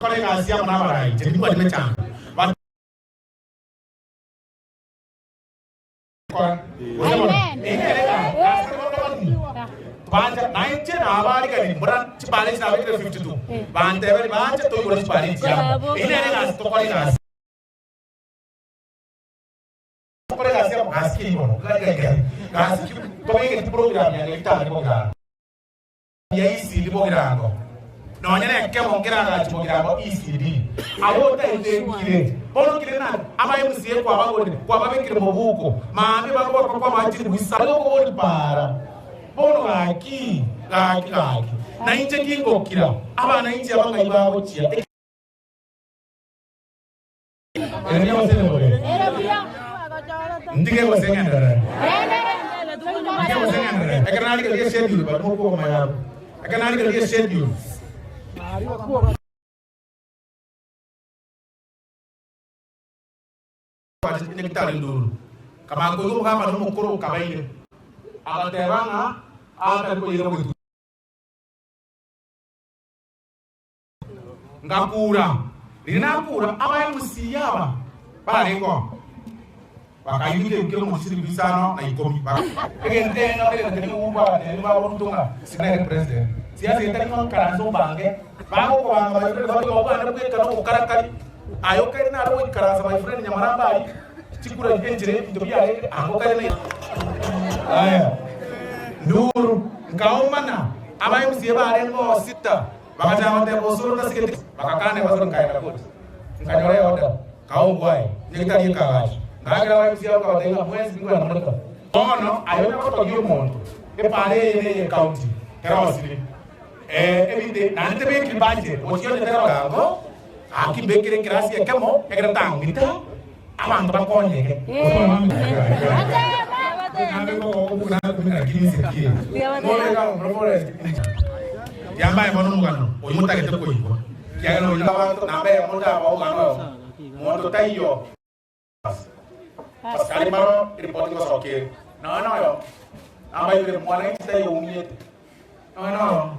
Kora egasi amo nabarai, inche nimbwate mechando. Nainche nabaarigani mbora chipara echi nabekire 52 banteberi banche toigore chipara echi amo. Eyio nere egasi tokora egasi. Tokora egasi amo gasi ki bono? Gasi ki tobegeti program ya nyagetari bogirango. Ya ECD bogirango. Nonya nekemo nkeragache bogirango ECD. Aye otaetenkire. Bono kire na aba MCA kwabagorire, kwababekire mobuko. Maambia bagoaka kwabaa chilifu isano. Okobori para. Bono gaki, gaki, gaki. Nainche kingokira, abana inche aba ng'ai bagochia. Ere mbuya gose nebobe? Ntige gose ng'enderere? Ntige gose ng'enderere? Ekero narigereria eschedule, bari mokwoka mayabo. Ekero narigereria eschedule. Nyagetari nduru. Kamanya koigwa omogabana omokoro okabaire. Agateba ng'a atari koira ogotuko. Ngakura. Riria nakura, abaemusia aba barengeo bakaimokia ebikiro omochie chilifu isano na ikomi. Egento eng'ao egento keria Uhuru agatebia baba Ruto ng'a sika nere president. Siasa etari ng'a oikaranse obange, bagokobanga my friend bagoika obande bweka na obokarakari. Aye okaire nare goikaransa my friend Nyamarambe aria chikura enchera ebinto biarenge ango kare na Aya nduru nkaomana abaemusia barengeo sita. Bagachaka goteba, Osoro tasigeti. Bagakana ebasoro nkaenda koti, nkanyora eoda, kaongwae, nyagitari ekagacha. Ngaakera abaibisi abo nkabatebia ng'a mwensi ninkwana more ta. Bono aye onye gotogia omonto, epaara eye neye county terosiri eh, ebinto naende tebekiri budget, gochia onye terorango, gaki mbekere ekerasi ekemo ekero tang'ita abanto bakonyeke. Yambaye bono omogano oyio motagete koigwa, ekiagera oyo abanto namba eyemo ndaba omogano oyo monto taiyo. Asikari maro eripoti ngosoka ere nonya noyo namba ibere mwananchi taiyo oumiete nonya noyo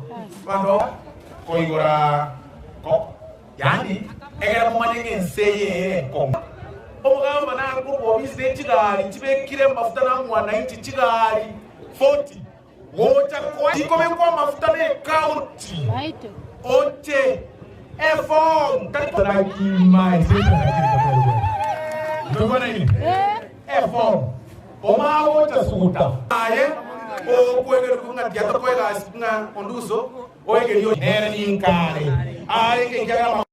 abanto koigora ko yaani egere momanye ng'a ense eye ere enkong'u. Omogamba nakorwa obisi ne chigari chibekire amafuta na mwananchi chigari 40. Gocha koa chikobekwa amafuta ne ekaunti oche eform tari eform omagocha suguta aye okwegerwa ng'a tiatokoa egasi ng'a onduso oegerie nere ninkare arenge ekiagera.